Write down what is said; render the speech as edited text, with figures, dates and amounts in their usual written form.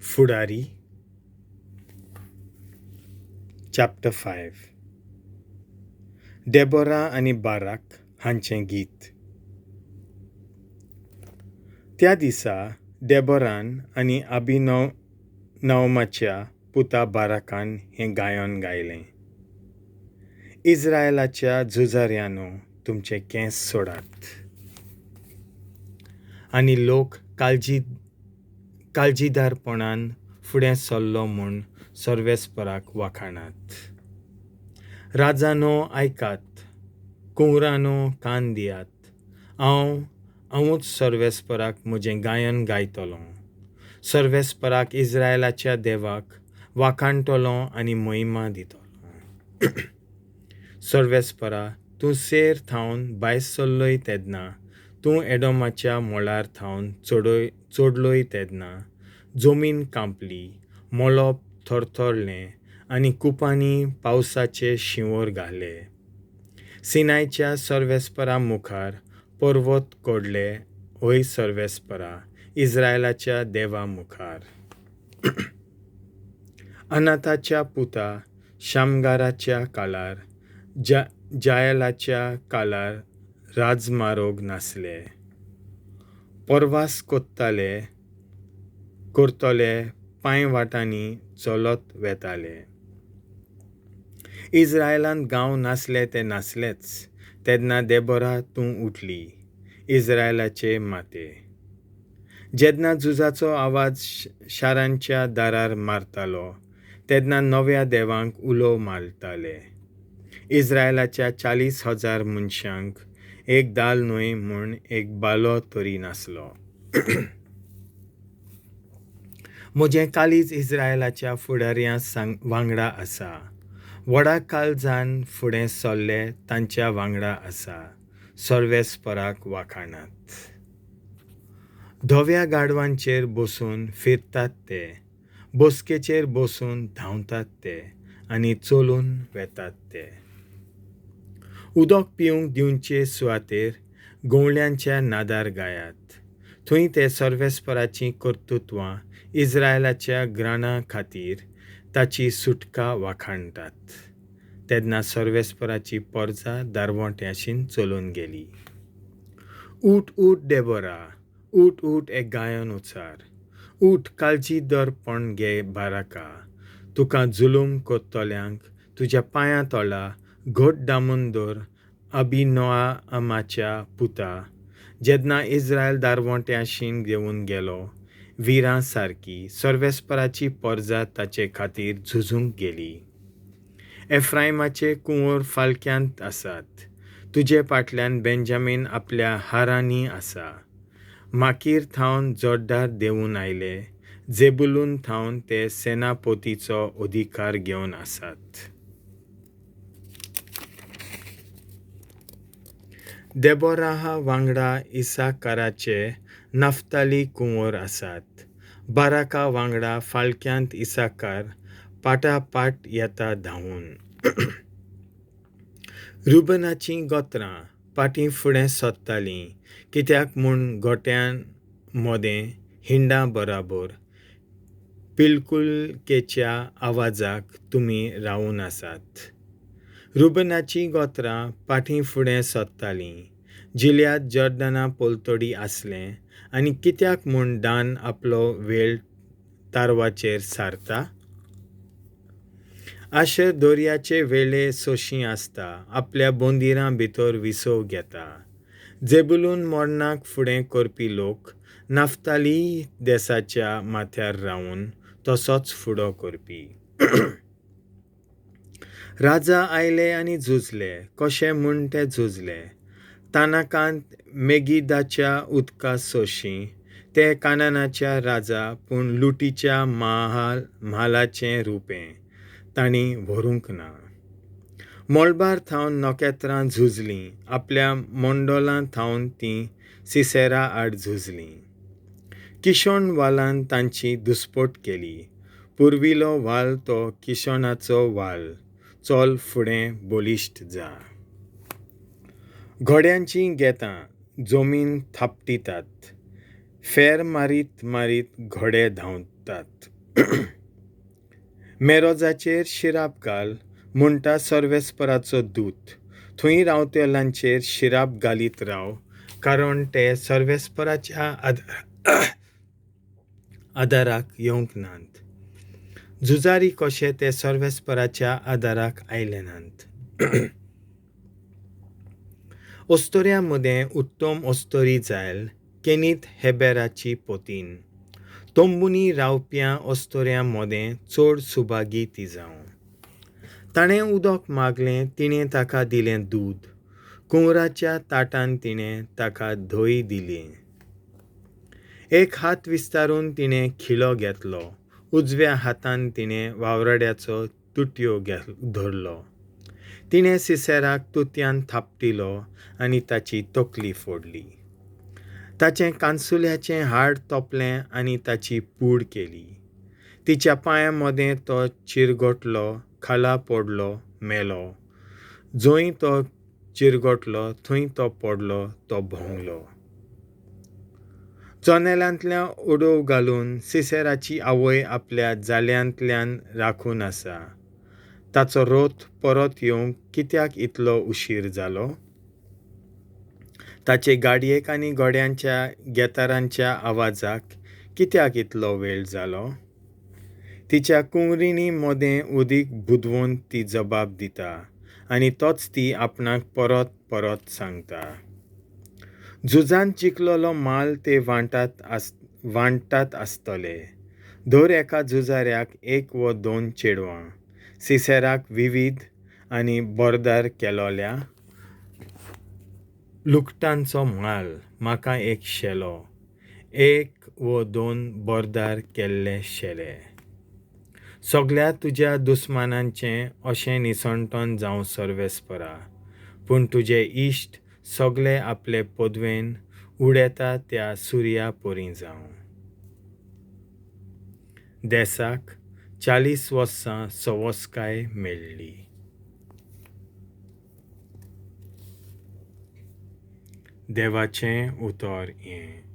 फुडारी chapter five Deborah आनी बाराक हांचें गीत. त्या दिसा डेबोरान आनी अबिनोअमाच्या पुता बाराकान हें गायन गायलें. इझ्रायलाच्या झुजाऱ्यांनो, तुमचे केंस सोडात. आनी लोक काळजी काळजीदारपणान फुडें सरलो म्हूण सर्वेस्पराक वाखाणात. राजानो आयकात, कुंवरानो कान दियात. हांव, हांवूच सर्वेस्पराक म्हजें गायन गायतलों. सर्वेस्पराक इझ्रायलाच्या देवाक वाखाणटलों आनी महिमा दितलों. सर्वेस्परा, तूं सेर थावन भायर सरलोय तेन्ना, तूं एडोमाच्या मळार थावन चडय चडलोय तेन्ना, जमीन कांपली, मळब थरथरलें आनी कुपांनी पावसाचे शिंवर घाले. सिनायच्या सर्वेस्परा मुखार पर्वत कोडले, हय सर्वेस्परा, इझ्रायलाच्या देवा मुखार. अनाथाच्या पुता शामगाराच्या काळार, जायलाच्या काळार राजमारोग नासले. परवास कोत्ताले करतले पांय वाटांनी चलत वेताले. इझ्रायलांत गांव नासले ते नासलेच, तेन्ना देबोरा तूं उठली, इझ्रायलाचे माते. जेन्ना झुजाचो आवाज शारांच्या दारार मारतालो, तेन्ना नव्या देवांक उलो मारताले. इझ्रायलाच्या 40,000 मनशांक एक दाल न्हय म्हूण एक बालो तरी नासलो. म्हजें काळीज इझ्रायलाच्या फुडाऱ्यां वांगडा आसा. व्हडा काळजान फुडें सरले तांच्या वांगडा आसा. सर्वेस्पराक वाखाणात. धव्या गाडवांचेर बसून फिरतात ते, बसकेचेर बसून धांवतात ते आनी चलून वेतात ते. उदक पिवंक दिवचे सुवातेर गवळ्यांच्या नादार गायात. थंय ते सर्वेस्पराचीं कर्तृत्वां इझ्रायलाच्या ग्राणा खातीर ताची सुटका वाखाणटात. तेन्ना सर्वेस्पराची परजा दारवंट्याशीन चलून गेली. ऊठ ऊठ डेबोरा, ऊठ ऊठ एक गायन उचार. ऊठ काळजी दर्पण घे बाराका. तुका जुलूम करतल्यांक तुज्या पांयां तळा घट दामून दवर अबिनोअमाच्या पुता. जेन्ना इझ्रायल दारवंट्याशीन घेवन गेलो विरां सारकी सर्वेस्पराची परजा ताचे खातीर झुजूंक गेली. एफ्रायमाचे कुंवर फालक्यांत आसात, तुजे फाटल्यान बेंजामीन आपल्या हारांनी आसा. माकीर थावन जोड्डार देंवून आयले, जेबुलून थावन ते सेनापतीचो अधिकार घेवन आसात. देबोराहा वांगडा इसाकाराचे नाफ्ताली कुंवर आसात. बाराका वांगडा फाळक्यांत इसाकार पाटापाट येता धांवून. रुबनाचीं गोत्रां पाटीं फुडें सरतालीं, कित्याक म्हूण गोट्यां मदें हिंडां बराबर पिळकुलकेच्या आवाजाक तुमी रावून आसात. रुबनाचीं गोत्रां पाटीं फुडें सरतालीं. जिल्याद जॉर्दना पलतडी आसलें आनी कित्याक म्हूण दान आपलो वेळ तारवाचेर सारता? आशर दर्याचे वेळे सोशी आसता, आपल्या बोंदिरां भितर विसव घेता. जेबुलून मरणाक फुडें करपी लोक नाफ्ताली देसाच्या माथ्यार रावून तसोच फुडो करपी. राजा आयले आनी झुजले, कशे म्हूण ते झुजले. तानाकांत मेगिदाच्या उदका सोशी ते कानानाच्या राजा पूण लुटीच्या म्हालाचें रुपें तांणी व्हरूंक ना. मळबार थावन नखेत्रां झुजलीं, आपल्या मंडोलां थावन तीं सिसेरा आड झुजलीं. किशोण वालान तांची दुस्पट केली. पुर्विलो वाल तो किशोणाचो वाल, चल फुडें बळिश्ट जा. घोड्यांचीं गेतां जमीन थापटितात, फेर मारीत मारीत घोडे धांवतात. मेरोजाचेर शिराप घाल म्हणटा सर्वेस्पराचो दूत, थंय रावतल्यांचेर शिराप घालीत राव, कारण ते सर्वेस्पराच्या आदाराक येवंक नात. झुजारी कशे ते सर्वेस्पराच्या आदाराक आयले नात. अस्तोऱ्यां मदें उत्तम अस्तोरी जायल केनीत हेबेराची पोतीन, तंबुनी रावप्यां अस्तोऱ्यां मदें चड सुभागी ती जावं. ताणें उदक मागलें, तिणें ताका दिलें दूद, कुंवराच्या ताटान तिणें ताका धंय दिलें. एक हात विस्तारून तिणें खिळो घेतलो, उजव्या हातान तिणें वावराड्याचो तुटयो धरलो. तिणें सिसेराक तुतयान थापटिलो आनी ताची तकली फोडली. ताचें कानसुल्याचें हाड तोपलें आनी ताची पूड केली. तिच्या पांयां मदें तो चिरगटलो, खाला पडलो, मेलो. जंय तो चिरगटलो थंय तो पडलो, तो भोंगलो. जनेलांतल्यान उडोव घालून सिसेराची आवय आपल्या जाल्यांतल्यान राखून आसा. ताचो रोथ परत येवंक कित्याक इतलो उशीर जालो? ताचे गाडयेक आनी घोड्यांच्या गेतारांच्या आवाजाक कित्याक इतलो वेळ जालो? तिच्या कुंवरिणी मदें उदीक बुदवंत ती जबाब दिता आनी तोच ती आपणाक परत परत सांगता. झुजांत जिखलोलो माल ते वांट्टात आसतले. दर एका झुजाऱ्याक एक व दोन चेडवां. सिसेराक विवीध आनी बोरदार केलोल्या लुगटांचो म्हाल, म्हाका एक शेलो, एक व दोन बोरदार केल्ले शेले. सगळ्या तुज्या दुस्मानांचें अशें निसणटन जावं सर्वेस्परा, पूण तुजे इश्ट सगळे आपले पदवेन उडयता त्या सुर्या परी जावं. देसाक 40 वर्सां सवस्काय मेळ्ळी. देवाचें उतर हें.